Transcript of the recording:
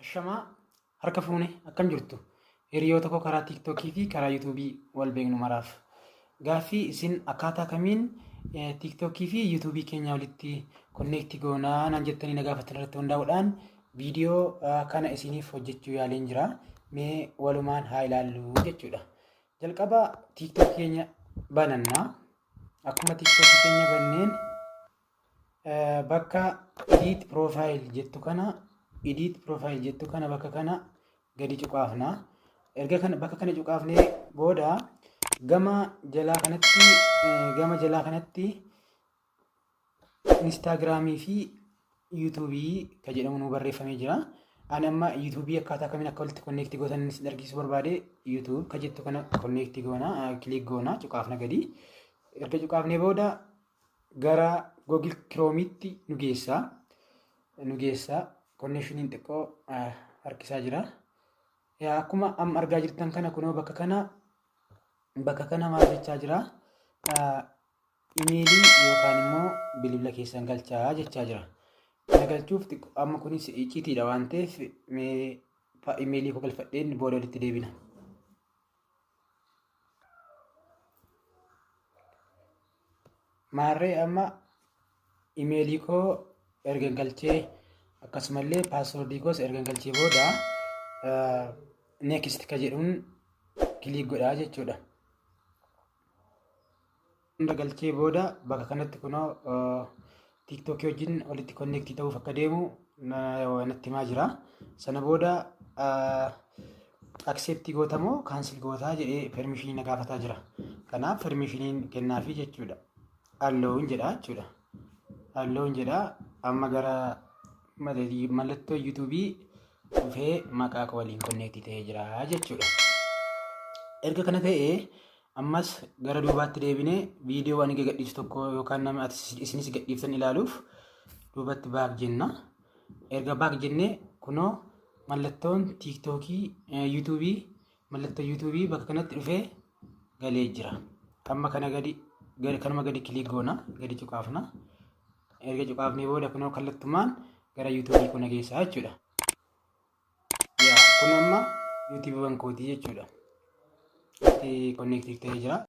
Ashamaa, harka fuune, akkam jirtu? Hiriyoota koo karaa TikTokii fi karaa YouTubeii wal beeknu maraaf. Gaaffii isin akkaataa kamiin TikTokii fi YouTubeii keenya walitti connect goonaa naan jettanii na gaafattan irratti hundaa'uudhaan viidiyoo kana isiniif hojjechuu yaaleen jira. Mee walumaan haa ilaallu jechuudha. Jalqaba TikTok keenya bananna. Akkuma TikTok keenya banneen bakka edit profile jettu kana, edit profile jettu kana, bakka kana gadi cuqaafna. Erga kana bakka kana cuqaafnee booda gama jalaa kanatti Instagramii fi YouTubeii ka jedhamu nu barreeffamee jira. Ani amma YouTubeii akkaataa kamiin akka walitti connect gootan isin argisiisuu barbaade. YouTube ka jettu kana connect goona, click goona, cuqaafna gadi. Erga cuqaafnee booda gara Google Chrome'itti nu geessa. Nu geessa. Connectioniin xiqqoo harkisaa jira. Akkuma amma argaa jirtan kana, kunoo bakka kana maal jechaa jira? Imeelii yookaan immoo bilbila keessan galchaa jechaa jira. Kana galchuuf amma kunis icciitiidha waan ta'eef, mee imeelii koo galfadheen booda walitti deebina. Maarree, amma imeelii koo erga galchee, akkasumallee passwordii koos erga galchee booda, next ka jedhuun click godhaa jechuudha. Hunda galchee booda bakka kanatti kunoo TikTokii wajjin walitti connect ta'uuf akka deemu natti himaa jira. Sana booda accept gootamoo cancel gootaa jedhee permissionii na gaafataa jira. Kanaaf permissioniin kennaafi jechuudha. Allow'n jedha jechuudha. Allow'n jedha. Amma gara mallattoo YouTubeii dhufee maqaa koo waliin connect ta'ee jira jechuudha. Erga kana ta'ee, ammas gara duubaatti deebinee viidiyoo ani gadhiisu tokko yookaan nama isinis gadhiiftan ilaaluuf duubatti back jenna. Erga back jennee, kunoo mallattoon TikTokii, YouTubeii, mallattoo YouTubeii bakka kanatti dhufee galee jira. Amma kana gadi kanuma gadi click goona, gadi cuqaafna. Erga cuqaafnee booda kunoo kallattumaan gara YouTubeii kuna geessaa jechuudha. Kun amma YouTubeiiwwan kootii jechuudha. Itti connect ta'ee jira.